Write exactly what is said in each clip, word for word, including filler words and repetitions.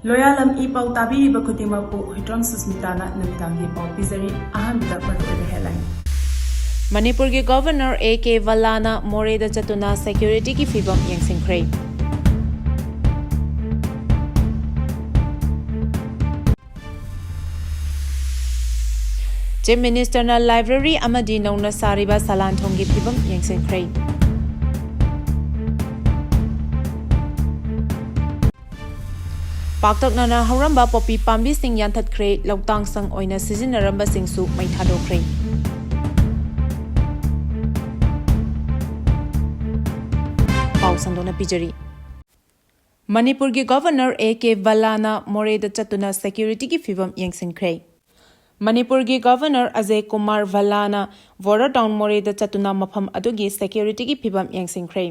ꯂꯣꯌꯥꯂꯝ E ꯄꯥꯎ ꯇꯥꯕꯤꯔꯤꯕ ꯈꯨꯗꯤꯡꯃꯛꯄꯨ ꯍꯨꯏꯗ꯭ꯔꯣꯝ ꯁꯨꯁꯃꯤꯇꯥꯅ ꯅꯨꯃꯤꯗꯥꯡꯒꯤ ꯄꯥꯎ ꯄꯤꯖꯔꯤ꯫ ꯑꯍꯥꯟꯕꯗ ꯃꯔꯨꯑꯣꯏꯕ headline꯫ ꯃꯅꯤꯄꯨꯔꯒꯤ Governor A K ꯚꯜꯂꯥꯅ ꯃꯣꯔꯦꯗ ꯆꯠꯇꯨꯅ securityꯒꯤ ꯐꯤꯕꯝ ꯌꯦꯡꯁꯤꯟꯈ꯭ꯔꯦ꯫ Chief Ministerꯅ library ꯑꯃꯗꯤ ꯅꯧꯅ ꯁꯥꯔꯤꯕ ꯁꯂꯥꯟꯊꯣꯡꯒꯤ ꯐꯤꯕꯝ ꯌꯦꯡꯁꯤꯟꯈ꯭ꯔꯦ꯫ ꯄꯥꯛꯇꯛꯅꯅ ꯍꯧꯔꯝꯕ ꯄꯣꯄꯤ ꯄꯥꯝꯕꯤꯁꯤꯡ ꯌꯥꯟꯊꯠꯈ꯭ꯔꯦ, ꯂꯧꯇꯥꯡ ꯁꯪ ꯑꯣꯏꯅ ꯁꯤꯖꯤꯟꯅꯔꯝꯕꯁꯤꯡꯁꯨ ꯃꯩ ꯊꯥꯗꯣꯛꯈ꯭ꯔꯦ꯫ ꯄꯥꯎ ꯁꯟꯗꯣꯛꯅ ꯄꯤꯖꯔꯤ꯫ ꯃꯅꯤꯄꯨꯔꯒꯤ Governor A K ꯚꯜꯂꯥꯅ ꯃꯣꯔꯦꯗ ꯆꯠꯇꯨꯅ securityꯒꯤ ꯐꯤꯕꯝ ꯌꯦꯡꯁꯤꯟꯈ꯭ꯔꯦ꯫ ꯃꯅꯤꯄꯨꯔꯒꯤ Governor Ajay Kumar ꯚꯜꯂꯥꯅ border town ꯃꯣꯔꯦꯗ ꯆꯠꯇꯨꯅ ꯃꯐꯝ ꯑꯗꯨꯒꯤ securityꯒꯤ ꯐꯤꯕꯝ ꯌꯦꯡꯁꯤꯟꯈ꯭ꯔꯦ꯫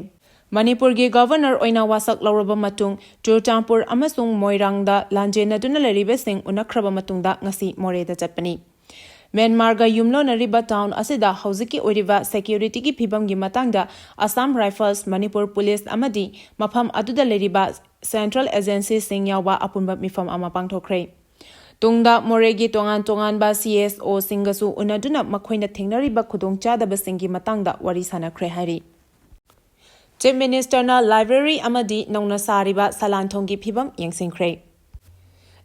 ꯃꯅꯤꯄꯨꯔꯒꯤ Governor ꯑꯣꯏꯅ ꯋꯥꯁꯛ ꯂꯧꯔꯕ ꯃꯇꯨꯡ ꯆꯨꯔꯆꯥꯟꯄꯨꯔ ꯑꯃꯁꯨꯡ ꯃꯣꯏꯔꯥꯡꯗ ꯂꯥꯟꯖꯦꯟꯅꯗꯨꯅ ꯂꯩꯔꯤꯕꯁꯤꯡ ꯎꯅꯈ꯭ꯔꯕ ꯃꯇꯨꯡꯗ ꯉꯁꯤ ꯃꯣꯔꯦꯗ ꯆꯠꯄꯅꯤ꯫ ꯃ꯭ꯌꯥꯟꯃꯥꯔꯒ ꯌꯨꯝꯂꯣꯟꯅꯔꯤꯕ ꯇꯥꯎꯟ ꯑꯁꯤꯗ ꯍꯧꯖꯤꯛꯀꯤ ꯑꯣꯏꯔꯤꯕ securityꯒꯤ ꯐꯤꯕꯝꯒꯤ ꯃꯇꯥꯡꯗ Assam Rifles, ꯃꯅꯤꯄꯨꯔ ꯄꯨꯂꯤꯁ ꯑꯃꯗꯤ ꯃꯐꯝ ꯑꯗꯨꯗ ꯂꯩꯔꯤꯕ central agencyꯁꯤꯡ ꯌꯥꯎꯕ ꯑꯄꯨꯟꯕ ꯃꯤꯐꯝ ꯑꯃ ꯄꯥꯡꯊꯣꯛꯈ꯭ꯔꯦ꯫ ꯇꯨꯡꯗ ꯃꯣꯔꯦꯒꯤ ꯇꯣꯉꯥꯟ ꯇꯣꯉꯥꯟꯕ CSOꯁꯤꯡꯒꯁꯨ ꯎꯅꯗꯨꯅ ꯃꯈꯣꯏꯅ ꯊꯦꯡꯅꯔꯤꯕ ꯈꯨꯗꯣꯡꯆꯥꯗꯕꯁꯤꯡꯒꯤ ꯃꯇꯥꯡꯗ ꯋꯥꯔꯤ ꯁꯥꯟꯅꯈ꯭ꯔꯦ ꯍꯥꯏꯔꯤ꯫ Chief Ministerꯅ library ꯑꯃꯗꯤ ꯅꯧꯅ ꯁꯥꯔꯤꯕ ꯁꯂꯥꯟꯊꯣꯡꯒꯤ ꯐꯤꯕꯝ ꯌꯦꯡꯁꯤꯟꯈ꯭ꯔꯦ꯫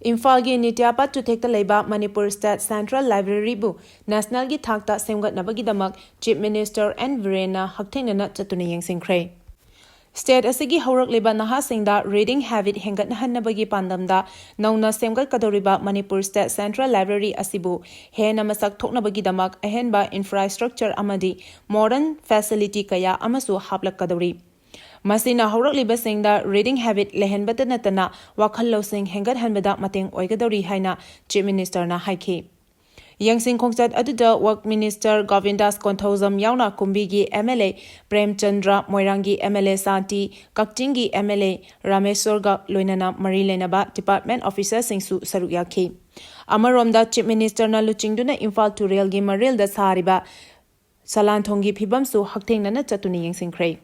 ꯏꯝꯐꯥꯜꯒꯤ ꯅꯤꯇ꯭ꯌꯥꯄꯥꯠ ꯆꯨꯊꯦꯛꯇ ꯂꯩꯕ ꯃꯅꯤꯄꯨꯔ State Central Libraryꯕꯨ nationalꯒꯤ ꯊꯥꯛꯇ ꯁꯦꯝꯒꯠꯅꯕꯒꯤꯗꯃꯛ Chief Minister N ꯕꯤꯔꯦꯟꯅ ꯍꯛꯊꯦꯡꯅꯅ ꯆꯠꯇꯨꯅ ꯌꯦꯡꯁꯤꯟꯈ꯭ꯔꯦ꯫ State ꯑꯁꯤꯒꯤ ꯍꯧꯔꯛꯂꯤꯕ ꯅꯍꯥꯁꯤꯡꯗ reading habit ꯍꯦꯟꯒꯠꯍꯟꯅꯕꯒꯤ ꯄꯥꯟꯗꯝꯗ ꯅꯧꯅ ꯁꯦꯝꯒꯠꯀꯗꯧꯔꯤꯕ ꯃꯅꯤꯄꯨꯔ State Central Library ꯑꯁꯤꯕꯨ ꯍꯦꯟꯅ ꯃꯁꯛ ꯊꯣꯛꯅꯕꯒꯤꯗꯃꯛ ꯑꯍꯦꯟꯕ infrastructure ꯑꯃꯗꯤ modern facility ꯀꯌꯥ ꯑꯃꯁꯨ ꯍꯥꯞꯂꯛꯀꯗꯧꯔꯤ꯫ ꯃꯁꯤꯅ ꯍꯧꯔꯛꯂꯤꯕꯁꯤꯡꯗ reading habit ꯂꯩꯍꯟꯕꯇ ꯅꯠꯇꯅ ꯋꯥꯈꯜ ꯂꯧꯁꯤꯡ ꯍꯦꯟꯒꯠꯍꯟꯕꯗ ꯃꯇꯦꯡ ꯑꯣꯏꯒꯗꯧꯔꯤ ꯍꯥꯏꯅ Chief Ministerꯅ ꯍꯥꯏꯈꯤ꯫ ꯌꯦꯡꯁꯤꯟ ꯈꯣꯡꯆꯠ ꯑꯗꯨꯗ Work Minister ꯒꯣꯕꯤꯟꯗꯥꯁ ꯀꯣꯟꯊꯧꯖꯝ ꯌꯥꯎꯅ ꯀꯨꯝꯕꯤꯒꯤ MLA ꯄ꯭ꯔꯦꯝꯆꯟꯗ꯭ꯔ, ꯃꯣꯏꯔꯥꯡꯒꯤ MLA ꯁꯥꯟꯇꯤ, ꯀꯛꯆꯤꯡꯒꯤ MLA ꯔꯥꯃꯦꯁꯣꯔꯒ ꯂꯣꯏꯅꯅ ꯃꯔꯤ ꯂꯩꯅꯕ department officerꯁꯤꯡꯁꯨ ꯁꯔꯨꯛ ꯌꯥꯈꯤ꯫ ꯑꯃꯔꯣꯝꯗ Chief Ministerꯅ ꯂꯨꯆꯤꯡꯗꯨꯅ ꯏꯝꯐꯥꯜ ꯇꯨꯔꯦꯜꯒꯤ ꯃꯔꯤꯜꯗ ꯁꯥꯔꯤꯕ ꯁꯂꯥꯟꯊꯣꯡꯒꯤ ꯐꯤꯕꯝꯁꯨ ꯍꯛꯊꯦꯡꯅꯅ ꯆꯠꯇꯨꯅ ꯌꯦꯡꯁꯤꯟꯈ꯭ꯔꯦ꯫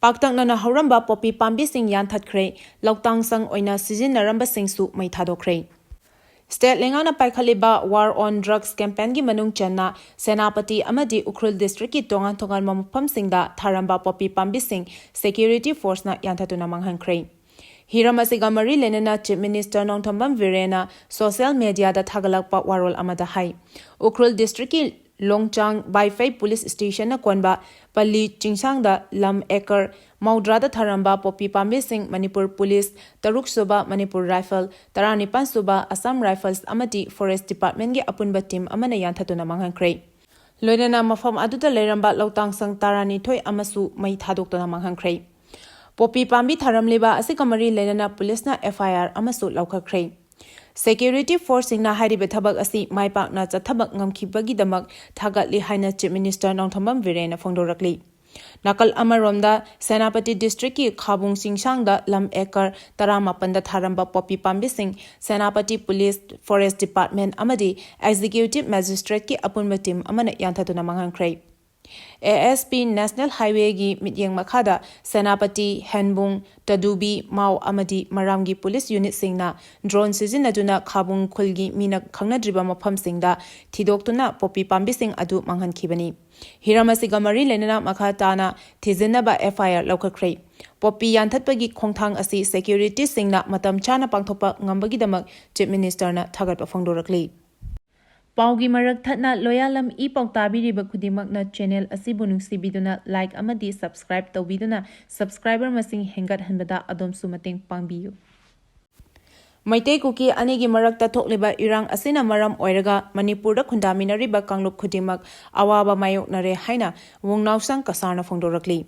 ꯄꯥꯛꯇꯛꯅꯅ ꯍꯧꯔꯝꯕ ꯄꯣꯄꯤ ꯄꯥꯝꯕꯤꯁꯤꯡ ꯌꯥꯟꯊꯠꯈ꯭ꯔꯦ꯫ ꯂꯧꯇꯥꯡ ꯁꯪ ꯑꯣꯏꯅ ꯁꯤꯖꯤꯟꯅꯔꯝꯕꯁꯤꯡꯁꯨ ꯃꯩ ꯊꯥꯗꯣꯛꯈ꯭ꯔꯦ꯫ ꯁ꯭ꯇꯦꯠ ꯂꯩꯉꯥꯛꯅ ꯄꯥꯏꯈꯠꯂꯤꯕ War on Drugs campaignꯒꯤ ꯃꯅꯨꯡ ꯆꯟꯅ ꯁꯦꯅꯥꯄꯇꯤ ꯑꯃꯗꯤ ꯎꯈ꯭ꯔꯨꯜ districtꯀꯤ ꯇꯣꯉꯥꯟ ꯇꯣꯉꯥꯟꯕ ꯃꯐꯝꯁꯤꯡꯗ ꯊꯥꯔꯝꯕ ꯄꯣꯄꯤ ꯄꯥꯝꯕꯤꯁꯤꯡ security forceꯅ ꯌꯥꯟꯊꯠꯇꯨꯅ ꯃꯥꯡꯍꯟꯈ꯭ꯔꯦ꯫ ꯍꯤꯔꯝ ꯑꯁꯤꯒ ꯃꯔꯤ ꯂꯩꯅꯅ Chief Minister ꯅꯣꯡꯊꯣꯝꯕꯝ ꯕꯤꯔꯦꯟꯅ social mediaꯗ ꯊꯥꯒꯠꯂꯛꯄ ꯋꯥꯔꯣꯜ ꯑꯃꯗ ꯍꯥꯏ, ꯎꯈ꯭ꯔꯨꯜ districtꯀꯤ ꯂꯣꯡꯆꯥꯡ ꯕꯥꯏꯐꯩ police stationꯅ ꯀꯣꯟꯕ ꯄꯜꯂꯤ ꯆꯤꯡꯁꯥꯡꯗ ꯂꯝ acre ꯃꯧꯗ꯭ꯔꯥꯗ ꯊꯥꯔꯝꯕ ꯄꯣꯄꯤ ꯄꯥꯝꯕꯤꯁꯤꯡ ꯃꯅꯤꯄꯨꯔ police, ꯇꯔꯨꯛ ꯁꯨꯕ ꯃꯅꯤꯄꯨꯔ Rifle, ꯇꯔꯥꯅꯤꯄꯥꯟ ꯁꯨꯕ Assam Rifles ꯑꯃꯗꯤ Forest Departmentꯀꯤ ꯑꯄꯨꯟꯕ team ꯑꯃꯅ ꯌꯥꯟꯊꯠꯇꯨꯅ ꯃꯥꯡꯍꯟꯈ꯭ꯔꯦ꯫ ꯂꯣꯏꯅꯅ ꯃꯐꯝ ꯑꯗꯨꯗ ꯂꯩꯔꯝꯕ ꯂꯧꯇꯥꯡ ꯁꯪ ꯇꯔꯥꯅꯤꯊꯣꯏ ꯑꯃꯁꯨ ꯃꯩ ꯊꯥꯗꯣꯛꯇꯨꯅ ꯃꯥꯡꯍꯟꯈ꯭ꯔꯦ꯫ ꯄꯣꯄꯤ ꯄꯥꯝꯕꯤ ꯊꯥꯔꯝꯂꯤꯕ ꯑꯁꯤꯒ ꯃꯔꯤ ꯂꯩꯅꯅ policeꯅ F I R ꯑꯃꯁꯨ ꯂꯧꯈꯠꯈ꯭ꯔꯦ꯫ Security forceꯁꯤꯡꯅ ꯍꯥꯏꯔꯤꯕ ꯊꯕꯛ ꯑꯁꯤ ꯃꯥꯏ ꯄꯥꯛꯅ ꯆꯠꯊꯕ ꯉꯝꯈꯤꯕꯒꯤꯗꯃꯛ ꯊꯥꯒꯠꯂꯤ ꯍꯥꯏꯅ Chief Minister ꯅꯣꯡꯊꯣꯝꯕꯝ ꯕꯤꯔꯦꯟꯅ ꯐꯣꯡꯗꯣꯔꯛꯂꯤ꯫ ꯅꯥꯀꯜ ꯑꯃꯔꯣꯝꯗ, ꯁꯦꯅꯥꯄꯇꯤ districtꯀꯤ ꯈꯥꯕꯨꯡ ꯆꯤꯡꯁꯥꯡꯗ ꯂꯝ acre ꯇꯔꯥꯃꯥꯄꯟꯗ ꯊꯥꯔꯝꯕ ꯄꯣꯄꯤ ꯄꯥꯝꯕꯤꯁꯤꯡ ꯁꯦꯅꯥꯄꯇꯤ police, Forest Department ꯑꯃꯗꯤ Executive Magistrateꯀꯤ ꯑꯄꯨꯟꯕ team ꯑꯃꯅ ꯌꯥꯟꯊꯠꯇꯨꯅ ꯃꯥꯡꯍꯟꯈ꯭ꯔꯦ꯫ A S P National Highwayꯒꯤ ꯃꯤꯠꯌꯦꯡ ꯃꯈꯥꯗ ꯁꯦꯅꯥꯄꯇꯤ, ꯍꯦꯟꯕꯨꯡ, ꯇꯗꯨꯕꯤ, ꯃꯥꯎ ꯑꯃꯗꯤ ꯃꯔꯥꯝꯒꯤ police unitꯁꯤꯡꯅ drone ꯁꯤꯖꯤꯟꯅꯗꯨꯅ ꯈꯥꯕꯨꯡ ꯈꯨꯜꯒꯤ ꯃꯤꯅ ꯈꯪꯅꯗ꯭ꯔꯤꯕ ꯃꯐꯝꯁꯤꯡꯗ ꯊꯤꯗꯣꯛꯇꯨꯅ ꯄꯣꯄꯤ ꯄꯥꯝꯕꯤꯁꯤꯡ ꯑꯗꯨ ꯃꯥꯡꯍꯟꯈꯤꯕꯅꯤ꯫ ꯍꯤꯔꯝ ꯑꯁꯤꯒ ꯃꯔꯤ ꯂꯩꯅꯅ ꯃꯈꯥ ꯇꯥꯅ ꯊꯤꯖꯤꯟꯅꯕ F I R ꯂꯧꯈꯠꯈ꯭ꯔꯦ꯫ ꯄꯣꯄꯤ ꯌꯥꯟꯊꯠꯄꯒꯤ ꯈꯣꯡꯊꯥꯡ ꯑꯁꯤ securityꯁꯤꯡꯅ ꯃꯇꯝ ꯆꯥꯅ ꯄꯥꯡꯊꯣꯛꯄ ꯉꯝꯕꯒꯤꯗꯃꯛ Chief Ministerꯅ ꯊꯥꯒꯠꯄ ꯐꯣꯡꯗꯣꯔꯛꯂꯤ꯫ ꯄꯥꯎꯒꯤ ꯃꯔꯛ ꯊꯠꯅ ꯂꯣꯌꯥꯂꯝ ꯏ ꯄꯥꯎ ꯇꯥꯕꯤꯔꯤꯕ ꯈꯨꯗꯤꯡꯃꯛꯅ channel ꯑꯁꯤꯕꯨ ꯅꯨꯡꯁꯤꯕꯤꯗꯨꯅ like ꯑꯃꯗꯤ subscribe ꯇꯧꯕꯤꯗꯨꯅ subscriber ꯃꯁꯤꯡ ꯍꯦꯟꯒꯠꯍꯟꯕꯗ ꯑꯗꯣꯝꯁꯨ ꯃꯇꯦꯡ ꯄꯥꯡꯕꯤꯌꯨ꯫ ꯃꯩꯇꯩ ꯀꯨꯀꯤ ꯑꯅꯤꯒꯤ ꯃꯔꯛꯇ ꯊꯣꯛꯂꯤꯕ ꯏꯔꯥꯡ ꯑꯁꯤꯅ ꯃꯔꯝ ꯑꯣꯏꯔꯒ ꯃꯅꯤꯄꯨꯔꯗ ꯈꯨꯟꯗꯥꯃꯤꯟꯅꯔꯤꯕ ꯀꯥꯡꯂꯨꯞ ꯈꯨꯗꯤꯡꯃꯛ ꯑꯋꯥꯕ ꯃꯥꯌꯣꯛꯅꯔꯦ ꯍꯥꯏꯅ ꯋꯨꯡꯅꯥꯎꯁꯪ ꯀꯁꯥꯔꯅ ꯐꯣꯡꯗꯣꯔꯛꯂꯤ꯫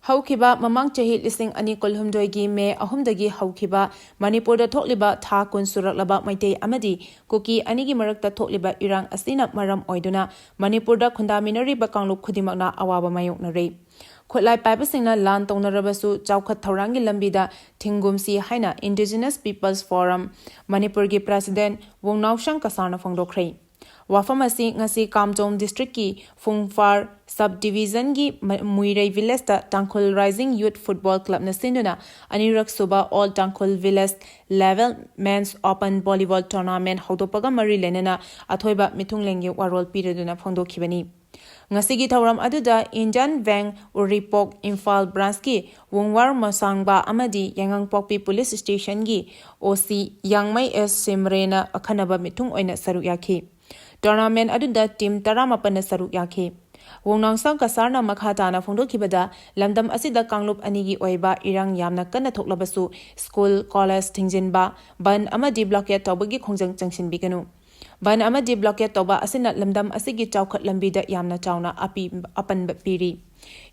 ꯍꯧꯈꯤꯕ ꯃꯃꯥꯡ ꯆꯍꯤ ꯂꯤꯁꯤꯡ ꯑꯅꯤ ꯀꯨꯟꯍꯨꯝꯗꯣꯏꯒꯤ ꯃꯦ ꯑꯍꯨꯝꯗꯒꯤ ꯍꯧꯈꯤꯕ ꯃꯅꯤꯄꯨꯔꯗ ꯊꯣꯛꯂꯤꯕ ꯊꯥ ꯀꯨꯟ ꯁꯨꯔꯛꯂꯕ ꯃꯩꯇꯩ ꯑꯃꯗꯤ ꯀꯨꯀꯤ ꯑꯅꯤꯒꯤ ꯃꯔꯛꯇ ꯊꯣꯛꯂꯤꯕ ꯏꯔꯥꯡ ꯑꯁꯤꯅ ꯃꯔꯝ ꯑꯣꯏꯗꯨꯅ ꯃꯅꯤꯄꯨꯔꯗ ꯈꯨꯟꯗꯥꯃꯤꯟꯅꯔꯤꯕ ꯀꯥꯡꯂꯨꯞ ꯈꯨꯗꯤꯡꯃꯛꯅ ꯑꯋꯥꯕ ꯃꯥꯌꯣꯛꯅꯔꯦ꯫ ꯈꯨꯠꯂꯥꯏ ꯄꯥꯏꯕꯁꯤꯡꯅ ꯂꯥꯟ ꯇꯧꯅꯔꯕꯁꯨ ꯆꯥꯎꯈꯠ ꯊꯧꯔꯥꯡꯒꯤ ꯂꯝꯕꯤꯗ ꯊꯤꯡꯒꯨꯝꯁꯤ ꯍꯥꯏꯅ Indigenous Peoples Forum ꯃꯅꯤꯄꯨꯔꯒꯤ president ꯋꯨꯡꯅꯥꯎꯁꯪ ꯀꯁꯥꯔꯅ ꯐꯣꯡꯗꯣꯛꯈ꯭ꯔꯦ꯫ ꯋꯥꯐꯝ ꯑꯁꯤ ꯉꯁꯤ ꯀꯥꯝꯖꯣꯡ ꯗꯤꯁꯇ꯭ꯔꯤꯛꯀꯤ ꯐꯨꯡꯐꯥꯔ ꯁꯕ ꯗꯤꯕꯤꯖꯟꯒꯤ ꯃ- ꯃꯨꯏꯔꯩ ꯚꯤꯂꯦꯖꯇ ꯇꯥꯡꯈꯨꯜ ꯔꯥꯏꯖꯤꯡ ꯌꯨꯠ ꯐꯨꯠꯕꯣꯜ ꯀ꯭ꯂꯕꯅ ꯁꯤꯟꯗꯨꯅ ꯑꯅꯤꯔꯛ ꯁꯨꯕ all Tangkhul village level men's open volleyball tournament ꯍꯧꯗꯣꯛꯄꯒ ꯃꯔꯤ ꯂꯩꯅꯅ ꯑꯊꯣꯏꯕ ꯃꯤꯊꯨꯡꯂꯦꯟꯒꯤ ꯋꯥꯔꯣꯜ ꯄꯤꯔꯗꯨꯅ ꯐꯣꯡꯗꯣꯛꯈꯤꯕꯅꯤ꯫ ꯉꯁꯤꯒꯤ ꯊꯧꯔꯝ ꯑꯗꯨꯗ ꯏꯟꯗꯤꯌꯟ ꯕꯦꯡ ꯎꯔꯤꯄꯣꯛ ꯏꯝꯐꯥꯜ ꯕ꯭ꯔꯥꯟꯁꯀꯤ ꯋꯨꯡꯋꯥꯔ ꯃꯁꯥꯡꯕ ꯑꯃꯗꯤ ꯌꯥꯏꯉꯪꯄꯣꯛꯄꯤ ꯄꯨꯂꯤꯁ ꯁ꯭ꯇꯦꯁꯟꯒꯤ ꯑꯣ ꯁꯤ ꯌꯥꯡꯃꯩ ꯑꯦꯁ ꯁꯤꯝꯔꯦꯅ ꯑꯈꯟꯅꯕ ꯃꯤꯊꯨꯡ ꯑꯣꯏꯅ ꯁꯔꯨꯛ ꯌꯥꯈꯤ꯫ ꯇꯣꯔꯅꯥꯃꯦꯟ ꯑꯗꯨꯗ ꯇꯤꯝ ꯇꯔꯥꯃꯥꯄꯟꯅ ꯁꯔꯨꯛ ꯌꯥꯈꯤ꯫ ꯋꯣꯡꯅꯥꯡꯁꯥꯡ ꯀꯁꯥꯔꯅ ꯃꯈꯥ ꯇꯥꯅ ꯐꯣꯡꯗꯣꯛꯈꯤꯕꯗ, ꯂꯝꯗꯝ ꯑꯁꯤꯗ ꯀꯥꯡꯂꯨꯞ ꯑꯅꯤꯒꯤ ꯑꯣꯏꯕ ꯏꯔꯥꯡ ꯌꯥꯝꯅ ꯀꯟꯅ ꯊꯣꯛꯂꯕꯁꯨ, ꯁ꯭ꯀꯨꯜ, ꯀꯣꯂꯦꯖ ꯊꯤꯡꯖꯤꯟꯕ, ꯕꯟ ꯑꯃꯗꯤ ꯕ꯭ꯂꯣꯀꯦꯠ ꯇꯧꯕꯒꯤ ꯈꯣꯡꯖꯪ ꯆꯪꯁꯤꯟꯕꯤꯒꯅꯨ꯫ ꯕꯟ ꯑꯃꯗꯤ ꯕ꯭ꯂꯣꯀꯦꯠ ꯇꯧꯕ ꯑꯁꯤꯅ ꯂꯝꯗꯝ ꯑꯁꯤꯒꯤ ꯆꯥꯎꯈꯠ ꯂꯝꯕꯤꯗ ꯌꯥꯝꯅ ꯆꯥꯎꯅ ꯑꯄꯤ-, ꯑꯄꯟꯕ ꯄꯤꯔꯤ꯫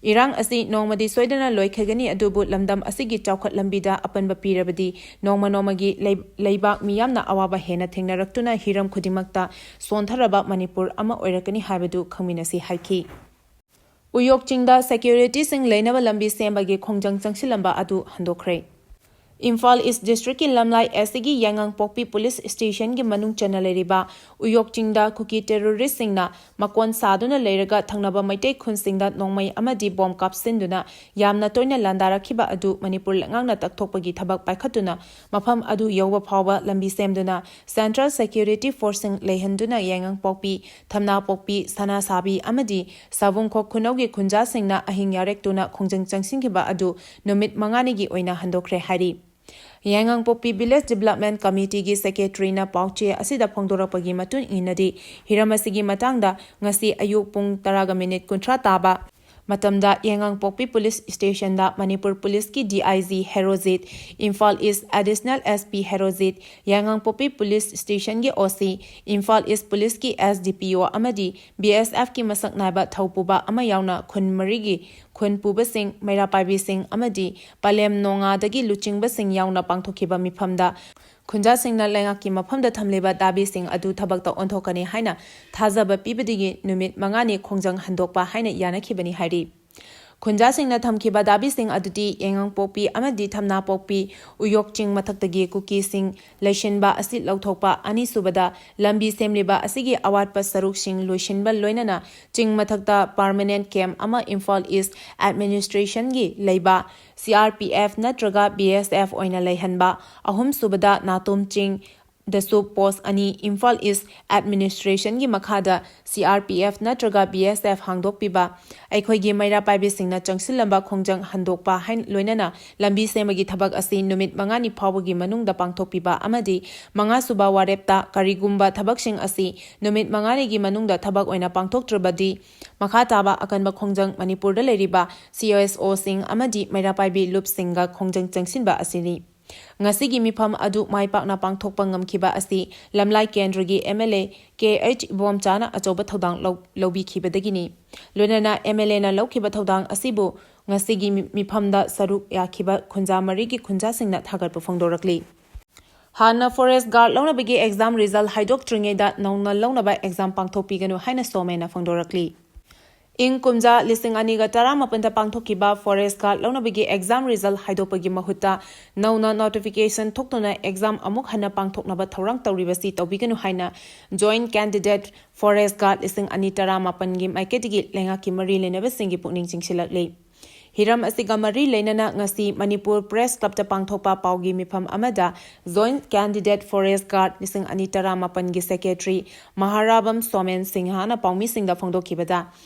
ꯏꯔꯥꯡ ꯑꯁꯤ ꯅꯣꯡꯃꯗꯤ ꯁꯣꯏꯗꯅ ꯂꯣꯏꯈꯤꯒꯅꯤ, ꯑꯗꯨꯕꯨ ꯂꯝꯗꯝ ꯑꯁꯤꯒꯤ ꯆꯥꯎꯈꯠ ꯂꯝꯕꯤꯗ ꯑꯄꯟꯕ ꯄꯤꯔꯕꯗꯤ ꯅꯣꯡꯃ ꯅꯣꯡꯃꯒꯤ ꯂꯩ-, ꯂꯩꯕꯥꯛ ꯃꯤꯌꯥꯝꯅ ꯑꯋꯥꯕ ꯍꯦꯟꯅ ꯊꯦꯡꯅꯔꯛꯇꯨꯅ ꯍꯤꯔꯝ ꯈꯨꯗꯤꯡꯃꯛꯇ ꯁꯣꯟꯊꯔꯕ ꯃꯅꯤꯄꯨꯔ ꯑꯃ ꯑꯣꯏꯔꯛꯀꯅꯤ ꯍꯥꯏꯕꯗꯨ ꯈꯪꯃꯤꯟꯅꯁꯤ ꯍꯥꯏꯈꯤ꯫ ꯎꯌꯣꯛ ꯆꯤꯡꯗ ꯁꯦꯀ꯭ꯌꯨꯔꯤꯇꯤꯁꯤꯡ ꯂꯩꯅꯕ ꯂꯝꯕꯤ ꯁꯦꯝꯕꯒꯤ ꯈꯣꯡꯖꯪ ꯆꯪꯁꯤꯜꯂꯝꯕ ꯑꯗꯨ ꯍꯟꯗꯣꯛꯈ꯭ꯔꯦ꯫ ꯏꯝꯐꯥꯜ ꯏꯁ ꯗꯤꯁꯇ꯭ꯔꯤꯛꯀꯤ ꯂꯝꯂꯥꯏ ꯑꯦꯁ ꯁꯤꯒꯤ ꯌꯥꯏꯉꯪꯄꯣꯛꯄꯤ ꯄꯨꯂꯤꯁ ꯁ꯭ꯇꯦꯁꯟꯒꯤ ꯃꯅꯨꯡ ꯆꯟꯅ ꯂꯩꯔꯤꯕ ꯎꯌꯣꯛ ꯆꯤꯡꯗ ꯀꯨꯀꯤ ꯇꯦꯔꯣꯔꯤꯁꯁꯤꯡꯅ ꯃꯀꯣꯟ ꯁꯥꯗꯨꯅ ꯂꯩꯔꯒ ꯊꯪꯅꯕ ꯃꯩꯇꯩ ꯈꯨꯟꯁꯤꯡꯗ ꯅꯣꯡꯃꯩ ꯑꯃꯗꯤ ꯕꯣꯝ ꯀꯥꯞꯁꯤꯟꯗꯨꯅ ꯌꯥꯝꯅ ꯇꯣꯏꯅ ꯂꯥꯟꯗꯥꯔꯛꯈꯤꯕ ꯑꯗꯨ ꯃꯅꯤꯄꯨꯔ ꯂꯩꯉꯥꯛꯅ ꯇꯛꯊꯣꯛꯄꯒꯤ ꯊꯕꯛ ꯄꯥꯏꯈꯠꯇꯨꯅ ꯃꯐꯝ ꯑꯗꯨ ꯌꯧꯕ ꯐꯥꯎꯕ ꯂꯝꯕꯤ ꯁꯦꯝꯗꯨꯅ ꯁꯦꯟꯇ꯭ꯔꯦꯜ ꯁꯦꯀ꯭ꯌꯨꯔꯤꯇꯤ ꯐꯣꯔꯁꯁꯤꯡ ꯂꯩꯍꯟꯗꯨꯅ ꯌꯥꯏꯉꯪꯄꯣꯛꯄꯤ, ꯊꯝꯅꯥꯄꯣꯛꯄꯤ, ꯁꯅꯥꯁꯥꯕꯤ ꯑꯃꯗꯤ ꯁꯥꯕꯨꯡꯈꯣꯛ ꯈꯨꯅꯧꯒꯤ ꯈꯨꯟꯖꯥꯁꯤꯡꯅ ꯑꯍꯤꯡ ꯌꯥꯔꯦꯛꯇꯨꯅ ꯈꯣꯡꯖꯪ ꯆꯪꯁꯤꯟꯈꯤꯕ ꯑꯗꯨ ꯅꯨꯃꯤꯠ ꯃꯉꯥꯅꯤꯒꯤ ꯑꯣꯏꯅ ꯍꯟꯗꯣꯛꯈ꯭ꯔꯦ ꯍꯥꯏꯔꯤ꯫ ꯌꯥꯏꯉꯪꯄꯣꯛꯄꯤ ꯚꯤꯂꯦꯖ ꯗꯤꯕꯦꯂꯞꯃꯦꯟ ꯀꯃꯤꯇꯤꯒꯤ ꯁꯦꯀ꯭ꯔꯦꯇꯔꯤꯅ ꯄꯥꯎꯆꯦ ꯑꯁꯤꯗ ꯐꯣꯡꯗꯣꯔꯛꯄꯒꯤ ꯃꯇꯨꯡ ꯏꯟꯅꯗꯤ, ꯍꯤꯔꯝ ꯑꯁꯤꯒꯤ ꯃꯇꯥꯡꯗ ꯉꯁꯤ ꯑꯌꯨꯛ ꯄꯨꯡ ꯇꯔꯥꯒ ꯃꯤꯅꯤꯠ ꯀꯨꯟꯊ꯭ꯔꯥ ꯇꯥꯕ ꯃꯇꯝꯗ ꯌꯥꯏꯉꯪꯄꯣꯛꯄꯤ ꯄꯨꯂꯤꯁ ꯁ꯭ꯇꯦꯁꯟꯗ ꯃꯅꯤꯄꯨꯔ ꯄꯨꯂꯤꯁꯀꯤ D I G Herojit, Imphal east additional S P Herojit, Yaingangpokpi police ꯁ꯭ꯇꯦꯁꯟꯒꯤ ꯑꯣ ꯁꯤ, ꯏꯝꯐꯥꯜ ꯏꯁ ꯄꯨꯂꯤꯁꯀꯤ ꯑꯦꯁ ꯗꯤ ꯄꯤ ꯑꯣ ꯑꯃꯗꯤ ꯕꯤ ꯑꯦꯁ ꯑꯦꯐꯀꯤ ꯃꯁꯛ ꯅꯥꯏꯕ ꯊꯧꯄꯨꯕ ꯑꯃ ꯌꯥꯎꯅ ꯈꯨꯟ ꯃꯔꯤꯒꯤ ꯈꯨꯟ ꯄꯨꯕꯁꯤꯡ, ꯃꯩꯔꯥ ꯄꯥꯏꯕꯤꯁꯤꯡ ꯑꯃꯗꯤ ꯄꯂꯦꯝ ꯅꯣꯡꯉꯥꯗꯒꯤ ꯂꯨꯆꯤꯡꯕꯁꯤꯡ ꯌꯥꯎꯅ ꯄꯥꯡꯊꯣꯛꯈꯤꯕ ꯃꯤꯐꯝꯗ ꯈꯨꯟꯖꯥꯁꯤꯡꯅ ꯂꯩꯉꯥꯛꯀꯤ ꯃꯐꯝꯗ ꯊꯝꯂꯤꯕ ꯗꯥꯕꯤꯁꯤꯡ ꯑꯗꯨ ꯊꯕꯛꯇ ꯑꯣꯟꯊꯣꯛꯀꯅꯤ ꯍꯥꯏꯅ ꯊꯥꯖꯕ ꯄꯤꯕꯗꯒꯤ ꯅꯨꯃꯤꯠ ꯃꯉꯥꯅꯤ ꯈꯣꯡꯖꯪ ꯍꯟꯗꯣꯛꯄ ꯍꯥꯏꯅ ꯌꯥꯅꯈꯤꯕꯅꯤ ꯍꯥꯏꯔꯤ꯫ ꯈꯨꯟꯖꯥꯁꯤꯡꯅ ꯊꯝꯈꯤꯕ ꯗꯥꯕꯤꯁꯤꯡ ꯑꯗꯨꯗꯤ ꯌꯥꯏꯉꯪꯄꯣꯛꯄꯤ ꯑꯃꯗꯤ ꯊꯝꯅꯥꯄꯣꯛꯄꯤ ꯎꯌꯣꯛ ꯆꯤꯡ ꯃꯊꯛꯇꯒꯤ ꯀꯨꯀꯤꯁꯤꯡ ꯂꯩꯁꯤꯟꯕ ꯑꯁꯤ ꯂꯧꯊꯣꯛꯄ, ꯑꯅꯤꯁꯨꯕꯗ ꯂꯝꯕꯤ ꯁꯦꯝꯂꯤꯕ ꯑꯁꯤꯒꯤ ꯑꯋꯥꯠꯄ ꯁꯔꯨꯛꯁꯤꯡ ꯂꯣꯏꯁꯤꯟꯕ, ꯂꯣꯏꯅꯅ ꯆꯤꯡ ꯃꯊꯛꯇ permanent camp ꯑꯃ ꯏꯝꯐꯥꯜ ꯏꯁ ꯑꯦꯗꯃꯤꯅꯤꯁꯇ꯭ꯔꯦꯁꯟꯒꯤ ꯂꯩꯕ ꯁꯤ ꯑꯥꯔ ꯄꯤ ꯑꯦꯐ ꯅꯠꯇ꯭ꯔꯒ ꯕꯤ ꯑꯦꯁ ꯑꯦꯐ ꯑꯣꯏꯅ ꯂꯩꯍꯟꯕ, ꯑꯍꯨꯝꯁꯨꯕꯗ ꯅꯥꯇꯣꯝ ꯆꯤꯡ ꯗꯁꯨ ꯄꯣꯁ ꯑꯅꯤ ꯏꯝꯐꯥꯜ ꯏꯁ ꯑꯦꯗꯃꯤꯅꯤꯁꯇ꯭ꯔꯦꯁꯟꯒꯤ ꯃꯈꯥꯗ ꯁꯤ ꯑꯥꯔ ꯄꯤ ꯑꯦꯐ ꯅꯠꯇ꯭ꯔꯒ ꯕꯤ ꯑꯦꯁ ꯑꯦꯐ ꯍꯥꯡꯗꯣꯛꯄꯤꯕ, ꯑꯩꯈꯣꯏꯒꯤ ꯃꯩꯔꯥ ꯄꯥꯏꯕꯤꯁꯤꯡꯅ ꯆꯪꯁꯤꯜꯂꯝꯕ ꯈꯣꯡꯖꯪ ꯍꯟꯗꯣꯛꯄ ꯍꯥꯏ-, ꯂꯣꯏꯅꯅ ꯂꯝꯕꯤ ꯁꯦꯝꯕꯒꯤ ꯊꯕꯛ ꯑꯁꯤ ꯅꯨꯃꯤꯠ ꯃꯉꯥꯅꯤ ꯐꯥꯎꯕꯒꯤ ꯃꯅꯨꯡꯗ ꯄꯥꯡꯊꯣꯛꯄꯤꯕ ꯑꯃꯗꯤ ꯃꯉꯥꯁꯨꯕ ꯋꯥꯔꯦꯞꯇ ꯀꯔꯤꯒꯨꯝꯕ ꯊꯕꯛꯁꯤꯡ ꯑꯁꯤ ꯅꯨꯃꯤꯠ ꯃꯉꯥꯅꯤꯒꯤ ꯃꯅꯨꯡꯗ ꯊꯕꯛ ꯑꯣꯏꯅ ꯄꯥꯡꯊꯣꯛꯇ꯭ꯔꯕꯗꯤ ꯃꯈꯥ ꯇꯥꯕ ꯑꯀꯟꯕ ꯈꯣꯡꯖꯪ ꯃꯅꯤꯄꯨꯔꯗ ꯂꯩꯔꯤꯕ ꯁꯤ ꯑꯦꯁ ꯑꯣꯁꯤꯡ ꯑꯃꯗꯤ ꯃꯩꯔꯥ ꯄꯥꯏꯕꯤ ꯂꯨꯞꯁꯤꯡꯒ ꯈꯣꯡꯖꯪ ꯆꯪꯁꯤꯟꯕ ꯑꯁꯤꯅꯤ꯫ ꯉꯁꯤꯒꯤ ꯃꯤꯐꯝ ꯑꯗꯨ ꯃꯥꯏ ꯄꯥꯛꯅ ꯄꯥꯡꯊꯣꯛꯄ ꯉꯝꯈꯤꯕ ꯑꯁꯤ ꯂꯝꯂꯥꯏ ꯀꯦꯟꯗ꯭ꯔꯒꯤ M L A K H ꯏꯕꯣꯝꯆꯥꯅ ꯑꯆꯧꯕ ꯊꯧꯗꯥꯡ ꯂꯧ-, ꯂꯧꯕꯤꯈꯤꯕꯗꯒꯤꯅꯤ꯫ ꯂꯣꯏꯅꯅ ꯑꯦꯝ ꯑꯦꯜ ꯑꯦꯅ ꯂꯧꯈꯤꯕ ꯊꯧꯗꯥꯡ ꯑꯁꯤꯕꯨ ꯉꯁꯤꯒꯤ ꯃꯤ-, ꯃꯤꯐꯝꯗ ꯁꯔꯨꯛ ꯌꯥꯈꯤꯕ ꯈꯨꯟꯖꯥ ꯃꯔꯤꯒꯤ ꯈꯨꯟꯖꯥꯁꯤꯡꯅ ꯊꯥꯒꯠꯄ ꯐꯣꯡꯗꯣꯔꯛꯂꯤ꯫ ꯍꯥꯟꯅ ꯐꯣꯔꯦꯁ ꯒꯥꯔꯗ ꯂꯧꯅꯕꯒꯤ ꯑꯦꯛꯖꯥꯝ ꯔꯤꯖꯜ ꯍꯥꯏꯗꯣꯛꯇ꯭ꯔꯤꯉꯩꯗ ꯅꯧꯅ ꯂꯧꯅꯕ ꯑꯦꯛꯖꯥꯝ ꯄꯥꯡꯊꯣꯛꯄꯤꯒꯅꯨ ꯍꯥꯏꯅ ꯁꯣꯃꯦꯅ ꯐꯣꯡꯗꯣꯔꯛꯂꯤ꯫ ꯏꯪ ꯀꯨꯝꯖꯥ ꯂꯤꯁꯤꯡ ꯑꯅꯤꯒ ꯇꯔꯥꯃꯥꯄꯟꯗ ꯄꯥꯡꯊꯣꯛꯈꯤꯕ ꯐꯣꯔꯦꯁ ꯒꯥꯔꯗ ꯂꯧꯅꯕꯒꯤ ꯑꯦꯛꯖꯥꯝ ꯔꯤꯖꯜ ꯍꯥꯏꯗꯣꯛꯄꯒꯤ ꯃꯍꯨꯠꯇ ꯅꯧꯅ ꯅꯣꯇꯤꯐꯤꯀꯦꯁꯟ ꯊꯣꯛꯇꯨꯅ ꯑꯦꯛꯖꯥꯝ ꯑꯃꯨꯛ ꯍꯟꯅ ꯄꯥꯡꯊꯣꯛꯅꯕ ꯊꯧꯔꯥꯡ ꯇꯧꯔꯤꯕꯁꯤ ꯇꯧꯕꯤꯒꯅꯨ ꯍꯥꯏꯅ ꯖꯣꯏꯟꯠ ꯀꯦꯟꯗꯤꯗꯦꯠ ꯐꯣꯔꯦꯁ ꯒꯥꯔꯗ ꯂꯤꯁꯤꯡ ꯑꯅꯤ ꯇꯔꯥꯃꯥꯄꯟꯒꯤ ꯃꯥꯏꯀꯩꯗꯒꯤ ꯂꯩꯉꯥꯛꯀꯤ ꯃꯔꯤ ꯂꯩꯅꯕꯁꯤꯡꯒꯤ ꯄꯨꯛꯅꯤꯡ ꯆꯤꯡꯁꯤꯜꯂꯛꯂꯤ꯫ ꯍꯤꯔꯝ ꯑꯁꯤꯒ ꯃꯔꯤ ꯂꯩꯅꯅ ꯉꯁꯤ ꯃꯅꯤꯄꯨꯔ ꯄ꯭ꯔꯦꯁ ꯀ꯭ꯂꯕꯇ ꯄꯥꯡꯊꯣꯛꯄ ꯄꯥꯎꯒꯤ ꯃꯤꯐꯝ ꯑꯃꯗ ꯖꯣꯏꯟꯠ ꯀꯦꯟꯗꯤꯗꯦꯠ ꯐꯣꯔꯦꯁ ꯒꯥꯔꯗ ꯂꯤꯁꯤꯡ ꯑꯅꯤ ꯇꯔꯥꯃꯥꯄꯟꯒꯤ ꯁꯦꯀ꯭ꯔꯦꯇꯔꯤ ꯃꯍꯥꯔꯥꯕꯝ ꯁꯣꯃꯦꯟ ꯁꯤꯡꯍꯥꯅ ꯄꯥꯎꯃꯤꯁꯤꯡꯗ ꯐꯣꯡꯗꯣꯛꯈꯤꯕꯗ,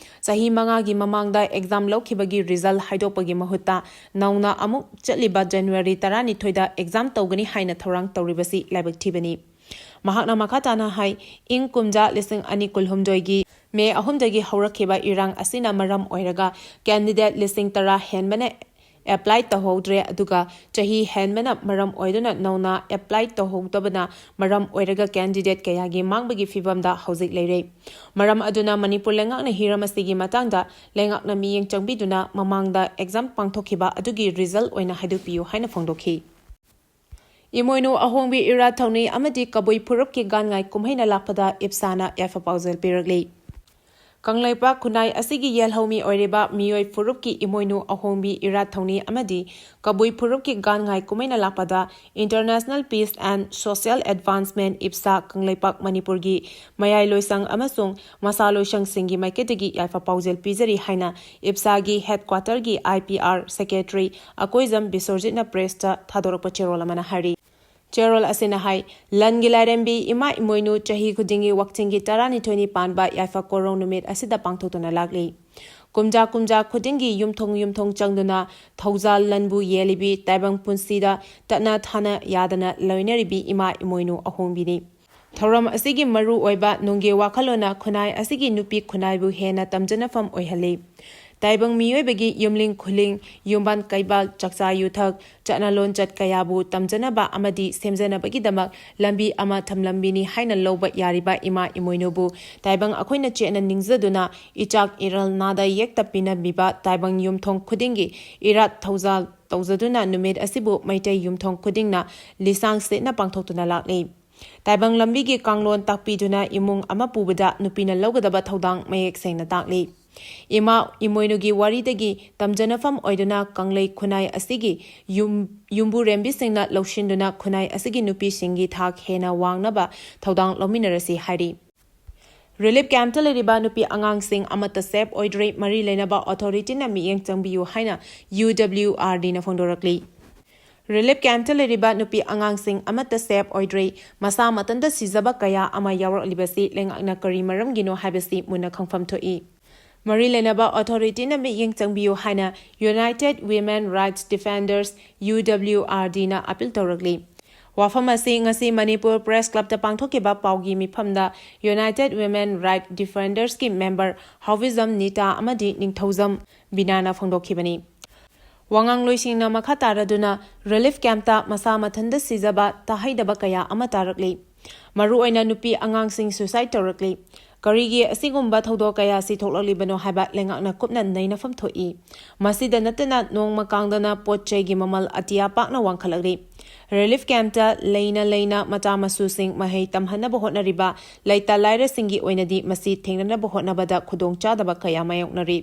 ꯆꯍꯤ ꯃꯉꯥꯒꯤ ꯃꯃꯥꯡꯗ ꯑꯦꯛꯖꯥꯝ ꯂꯧꯈꯤꯕꯒꯤ ꯔꯤꯖꯜ ꯍꯥꯏꯗꯣꯛꯄꯒꯤ ꯃꯍꯨꯠꯇ ꯅꯧꯅ ꯑꯃꯨꯛ ꯆꯠꯂꯤꯕ ꯖꯅꯋꯥꯔꯤ ꯇꯔꯥꯅꯤꯊꯣꯏꯗ ꯑꯦꯛꯖꯥꯝ ꯇꯧꯒꯅꯤ ꯍꯥꯏꯅ ꯊꯧꯔꯥꯡ ꯇꯧꯔꯤꯕꯁꯤ ꯂꯥꯏꯕꯛ ꯊꯤꯕꯅꯤ꯫ ꯃꯍꯥꯛꯅ ꯃꯈꯥ ꯇꯥꯅ ꯍꯥꯏ, ꯏꯪ ꯀꯨꯝꯖꯥ ꯂꯤꯁꯤꯡ ꯑꯅꯤ ꯀꯨꯟꯍꯨꯝꯗꯣꯏꯒꯤ ꯃꯦ ꯑꯍꯨꯝꯗꯒꯤ ꯍꯧꯔꯛꯈꯤꯕ ꯏꯔꯥꯡ ꯑꯁꯤꯅ ꯃꯔꯝ ꯑꯣꯏꯔꯒ ꯀꯦꯟꯗꯤꯗꯦꯠ ꯂꯤꯁꯤꯡ ꯇꯔꯥ ꯍꯦꯟꯕꯅ ꯑꯦꯄ꯭ꯂꯥꯏ ꯇꯧꯍꯧꯗ꯭ꯔꯦ, ꯑꯗꯨꯒ ꯆꯍꯤ ꯍꯦꯟꯕꯅ ꯃꯔꯝ ꯑꯣꯏꯗꯨꯅ ꯅꯧꯅ ꯑꯦꯄ꯭ꯂꯥꯏ ꯇꯧꯍꯧꯗꯕꯅ ꯃꯔꯝ ꯑꯣꯏꯔꯒ ꯀꯦꯟꯗꯤꯗꯦꯠ ꯀꯌꯥꯒꯤ ꯃꯥꯡꯕꯒꯤ ꯐꯤꯕꯝꯗ ꯍꯧꯖꯤꯛ ꯂꯩꯔꯦ꯫ ꯃꯔꯝ ꯑꯗꯨꯅ ꯃꯅꯤꯄꯨꯔ ꯂꯩꯉꯥꯛꯅ ꯍꯤꯔꯝ ꯑꯁꯤꯒꯤ ꯃꯇꯥꯡꯗ ꯂꯩꯉꯥꯛꯅ ꯃꯤꯠꯌꯦꯡ ꯆꯪꯕꯤꯗꯨꯅ ꯃꯃꯥꯡꯗ ꯑꯦꯛꯖꯥꯝ ꯄꯥꯡꯊꯣꯛꯈꯤꯕ ꯑꯗꯨꯒꯤ ꯔꯤꯖꯜ ꯑꯣꯏꯅ ꯍꯥꯏꯗꯣꯛꯄꯤꯌꯨ ꯍꯥꯏꯅ ꯐꯣꯡꯗꯣꯛꯈꯤ꯫ ꯏꯃꯣꯏꯅꯨ ꯑꯍꯣꯡꯕꯤ ꯏꯔꯥꯠ ꯊꯧꯅꯤ ꯑꯃꯗꯤ ꯀꯕꯨꯏ ꯐꯨꯔꯨꯞꯀꯤ ꯒꯥꯟꯉꯥꯏ ꯀꯨꯝꯍꯩꯅ ꯂꯥꯛꯄꯗ ꯏꯞꯁꯥꯅ ꯌꯥꯏꯐ ꯄꯥꯎꯖꯦꯜ ꯄꯤꯔꯛꯂꯤ꯫ ꯀꯪꯂꯩꯄꯥꯛ ꯈꯨꯟꯅꯥꯏ ꯑꯁꯤꯒꯤ ꯌꯦꯜꯍꯧꯃꯤ ꯑꯣꯏꯔꯤꯕ ꯃꯤꯑꯣꯏ ꯐꯨꯔꯨꯞꯀꯤ ꯏꯃꯣꯏꯅꯨ ꯑꯍꯣꯡꯕꯤ ꯏꯔꯥꯠ ꯊꯧꯅꯤ ꯑꯃꯗꯤ ꯀꯕꯨꯏ ꯐꯨꯔꯨꯞꯀꯤ ꯒꯥꯟ ꯉꯥꯏ ꯀꯨꯝꯍꯩꯅ ꯂꯥꯛꯄꯗ International Peace and Social Advancement, ꯏꯞꯁꯥ, Kangleipak ꯃꯅꯤꯄꯨꯔꯒꯤ ꯃꯌꯥꯏ ꯂꯣꯏꯁꯪ ꯑꯃꯁꯨꯡ ꯃꯁꯥ ꯂꯣꯏꯁꯪꯁꯤꯡꯒꯤ ꯃꯥꯏꯀꯩꯗꯒꯤ ꯌꯥꯏꯐ ꯄꯥꯎꯖꯦꯜ ꯄꯤꯖꯔꯤ ꯍꯥꯏꯅ ꯏꯞꯁꯥꯒꯤ headquarterꯒꯤ I P R secretary Akoijam ꯕꯤꯁ꯭ꯋꯔꯖꯤꯠꯅ pressꯇ ꯊꯥꯗꯣꯔꯛꯄ ꯆꯦꯔꯣꯜ ꯑꯃꯅ ꯍꯥꯏꯔꯤ꯫ ꯆꯦꯔꯣꯜ ꯑꯁꯤꯅ ꯍꯥꯏ, ꯂꯟꯒꯤ ꯂꯥꯏꯔꯦꯝꯕꯤ ꯏꯃꯥ ꯏꯃꯣꯏꯅꯨ ꯆꯍꯤ ꯈꯨꯗꯤꯡꯒꯤ ꯋꯥꯛꯆꯤꯡꯒꯤ ꯇꯔꯥꯅꯤꯊꯣꯏꯅꯤ ꯄꯥꯟꯕ ꯌꯥꯏꯐ ꯀꯣꯔꯧ ꯅꯨꯃꯤꯠ ꯑꯁꯤꯗ ꯄꯥꯡꯊꯣꯛꯇꯨꯅ ꯂꯥꯛꯂꯤ꯫ ꯀꯨꯝꯖꯥ ꯀꯨꯝꯖꯥ ꯈꯨꯗꯤꯡꯒꯤ ꯌꯨꯝꯊꯣꯡ ꯌꯨꯝꯊꯣꯡ ꯆꯪꯗꯨꯅ ꯊꯧꯖꯥꯜ ꯂꯟꯕꯨ ꯌꯦꯜꯂꯤꯕꯤ, ꯇꯥꯏꯕꯪ ꯄꯨꯟꯁꯤꯗ ꯇꯠꯅ ꯊꯥꯅ ꯌꯥꯗꯅ ꯂꯣꯏꯅꯔꯤꯕꯤ ꯏꯃꯥ ꯏꯃꯣꯏꯅꯨ ꯑꯍꯣꯡꯕꯤꯅꯤ꯫ ꯊꯧꯔꯝ ꯑꯁꯤꯒꯤ ꯃꯔꯨ ꯑꯣꯏꯕ ꯅꯨꯡꯒꯤ ꯋꯥꯈꯜꯂꯣꯟꯅ ꯈꯨꯟꯅꯥꯏ ꯑꯁꯤꯒꯤ ꯅꯨꯄꯤ ꯈꯨꯟꯅꯥꯏꯕꯨ ꯍꯦꯟꯅ ꯇꯝꯖꯅꯐꯝ ꯑꯣꯏꯍꯜꯂꯤ꯫ ꯇꯥꯏꯕꯪ ꯃꯤꯑꯣꯏꯕꯒꯤ ꯌꯨꯝꯂꯤꯡ ꯈꯨꯂꯤꯡ, ꯌꯨꯝꯕꯥꯟ ꯀꯩꯕꯥꯜ, ꯆꯥꯛꯆꯥ ꯌꯨꯊꯛ, ꯆꯠꯅ ꯂꯣꯟꯆꯠ ꯀꯌꯥꯕꯨ ꯇꯝꯖꯅꯕ ꯑꯃꯗꯤ ꯁꯦꯝꯖꯅꯕꯒꯤꯗꯃꯛ ꯂꯝꯕꯤ ꯑꯃ ꯊꯝꯂꯝꯕꯤꯅꯤ ꯍꯥꯏꯅ ꯂꯧꯕ ꯌꯥꯔꯤꯕ ꯏꯃꯥ ꯏꯃꯣꯏꯅꯨꯕꯨ ꯇꯥꯏꯕꯪ ꯑꯩꯈꯣꯏꯅ ꯆꯦꯠꯅ ꯅꯤꯡꯖꯗꯨꯅ ꯏꯆꯥꯛ ꯏꯔꯜ ꯅꯥꯗ ꯌꯦꯛꯇ ꯄꯤꯅꯕꯤꯕ ꯇꯥꯏꯕꯪ ꯌꯨꯝꯊꯣꯡ ꯈꯨꯗꯤꯡꯒꯤ ꯏꯔꯥꯠ ꯊꯧꯖꯥꯜ ꯇꯧꯖꯗꯨꯅ ꯅꯨꯃꯤꯠ ꯑꯁꯤꯕꯨ ꯃꯩꯇꯩ ꯌꯨꯝꯊꯣꯡ ꯈꯨꯗꯤꯡꯅ ꯂꯤꯁꯥꯡ ꯁꯤꯠꯅ ꯄꯥꯡꯊꯣꯛꯇꯨꯅ ꯂꯥꯛꯂꯤ꯫ ꯇꯥꯏꯕꯪ ꯂꯝꯕꯤꯒꯤ ꯀꯥꯡꯂꯣꯟ ꯇꯥꯛꯄꯤꯗꯨꯅ ꯏꯃꯨꯡ ꯑꯃ ꯄꯨꯕꯗ ꯅꯨꯄꯤꯅ ꯂꯧꯒꯗꯕ ꯊꯧꯗꯥꯡ ꯃꯌꯦꯛ ꯁꯦꯡꯅ ꯇꯥꯛꯂꯤ꯫ ꯏꯃꯥ ꯏꯃꯣꯏꯅꯨꯒꯤ ꯋꯥꯔꯤꯗꯒꯤ ꯇꯝꯖꯅꯐꯝ ꯑꯣꯏꯗꯨꯅ ꯀꯪꯂꯩ ꯈꯨꯟꯅꯥꯏ ꯑꯁꯤꯒꯤ ꯌꯨꯝ, ꯌꯨꯝꯕꯨꯔꯦꯝꯕꯤꯁꯤꯡꯅ ꯂꯧꯁꯤꯟꯗꯨꯅ ꯈꯨꯟꯅꯥꯏ ꯑꯁꯤꯒꯤ ꯅꯨꯄꯤꯁꯤꯡꯒꯤ ꯊꯥꯛ ꯍꯦꯟꯅ ꯋꯥꯡꯅꯕ ꯊꯧꯗꯥꯡ ꯂꯧꯃꯤꯟꯅꯔꯁꯤ ꯍꯥꯏꯔꯤ꯫ Relief campꯇ ꯂꯩꯔꯤꯕ ꯅꯨꯄꯤ ꯑꯉꯥꯡꯁꯤꯡ ꯑꯃꯠꯇ safe ꯑꯣꯏꯗ꯭ꯔꯤ, ꯃꯔꯤ ꯂꯩꯅꯕ authorityꯅ ꯃꯤꯠꯌꯦꯡ ꯆꯪꯕꯤꯌꯨ ꯍꯥꯏꯅ UWRDꯅ ꯐꯣꯡꯗꯣꯔꯛꯂꯤ꯫ Relief campꯇ ꯂꯩꯔꯤꯕ ꯅꯨꯄꯤ ꯑꯉꯥꯡꯁꯤꯡ ꯑꯃꯠꯇ safe ꯑꯣꯏꯗ꯭ꯔꯤ, ꯃꯁꯥ ꯃꯊꯟꯇ ꯁꯤꯖꯕ ꯀꯌꯥ ꯑꯃ ꯌꯥꯎꯔꯛꯂꯤꯕꯁꯤ ꯂꯩꯉꯥꯛꯅ ꯀꯔꯤ ꯃꯔꯝꯒꯤꯅꯣ ꯍꯥꯏꯕꯁꯤ ꯃꯨꯟꯅ ꯈꯪꯐꯝ ꯊꯣꯛꯏ꯫ ꯃꯔꯤ ꯂꯩꯅꯕ authorityꯅ ꯃꯤꯠꯌꯦꯡ ꯆꯪꯕꯤꯌꯨ ꯍꯥꯏꯅ United Women Rights Defenders, UWRDꯅ appeal ꯇꯧꯔꯛꯂꯤ꯫ ꯋꯥꯐꯝ ꯑꯁꯤ ꯉꯁꯤ ꯃꯅꯤꯄꯨꯔ Press Clubꯇ ꯄꯥꯡꯊꯣꯛꯈꯤꯕ ꯄꯥꯎꯒꯤ ꯃꯤꯐꯝꯗ United Women Rights Defendersꯀꯤ member ꯍꯥꯎꯕꯤꯖꯝ Nita ꯑꯃꯗꯤ ꯅꯤꯡꯊꯧꯖꯝ ꯕꯤꯅꯥꯅ ꯐꯣꯡꯗꯣꯛꯈꯤꯕꯅꯤ꯫ ꯋꯥꯉꯥꯡꯂꯣꯏꯁꯤꯡꯅ ꯃꯈꯥ ꯇꯥꯔꯗꯨꯅ relief campꯇ ꯃꯁꯥ ꯃꯊꯟꯇ ꯁꯤꯖꯕ, ꯇꯥꯍꯩꯗꯕ ꯀꯌꯥ ꯑꯃ ꯇꯥꯔꯛꯂꯤ꯫ ꯃꯔꯨꯑꯣꯏꯅ ꯅꯨꯄꯤ ꯑꯉꯥꯡꯁꯤꯡ suicide ꯇꯧꯔꯛꯂꯤ꯫ ꯀꯔꯤꯒꯤ ꯑꯁꯤꯒꯨꯝꯕ ꯊꯧꯗꯣꯛ ꯀꯌꯥ ꯑꯁꯤ ꯊꯣꯛꯂꯛꯂꯤꯕꯅꯣ ꯍꯥꯏꯕ ꯂꯩꯉꯥꯛꯅ ꯀꯨꯞꯅ ꯅꯩꯅꯐꯝ ꯊꯣꯛꯏ꯫ ꯃꯁꯤꯗ ꯅꯠꯇꯅ ꯅꯣꯡꯃ ꯀꯥꯡꯗꯅ ꯄꯣꯠ ꯆꯩꯒꯤ ꯃꯃꯜ ꯑꯇꯤꯌꯥ ꯄꯥꯛꯅ ꯋꯥꯡꯈꯠꯂꯛꯂꯤ꯫ ꯔꯤꯂꯤꯐ ꯀꯦꯝꯞꯇ ꯂꯩꯅ ꯂꯩꯅ ꯃꯆꯥ ꯃꯁꯨꯁꯤꯡ ꯃꯍꯩ ꯇꯝꯍꯟꯅꯕ ꯍꯣꯠꯅꯔꯤꯕ ꯂꯩꯇ ꯂꯥꯏꯔꯁꯤꯡꯒꯤ ꯑꯣꯏꯅꯗꯤ ꯃꯁꯤ ꯊꯦꯡꯅꯅꯕ ꯍꯣꯠꯅꯕꯗ ꯈꯨꯗꯣꯡꯆꯥꯗꯕ ꯀꯌꯥ ꯃꯥꯌꯣꯛꯅꯔꯤ꯫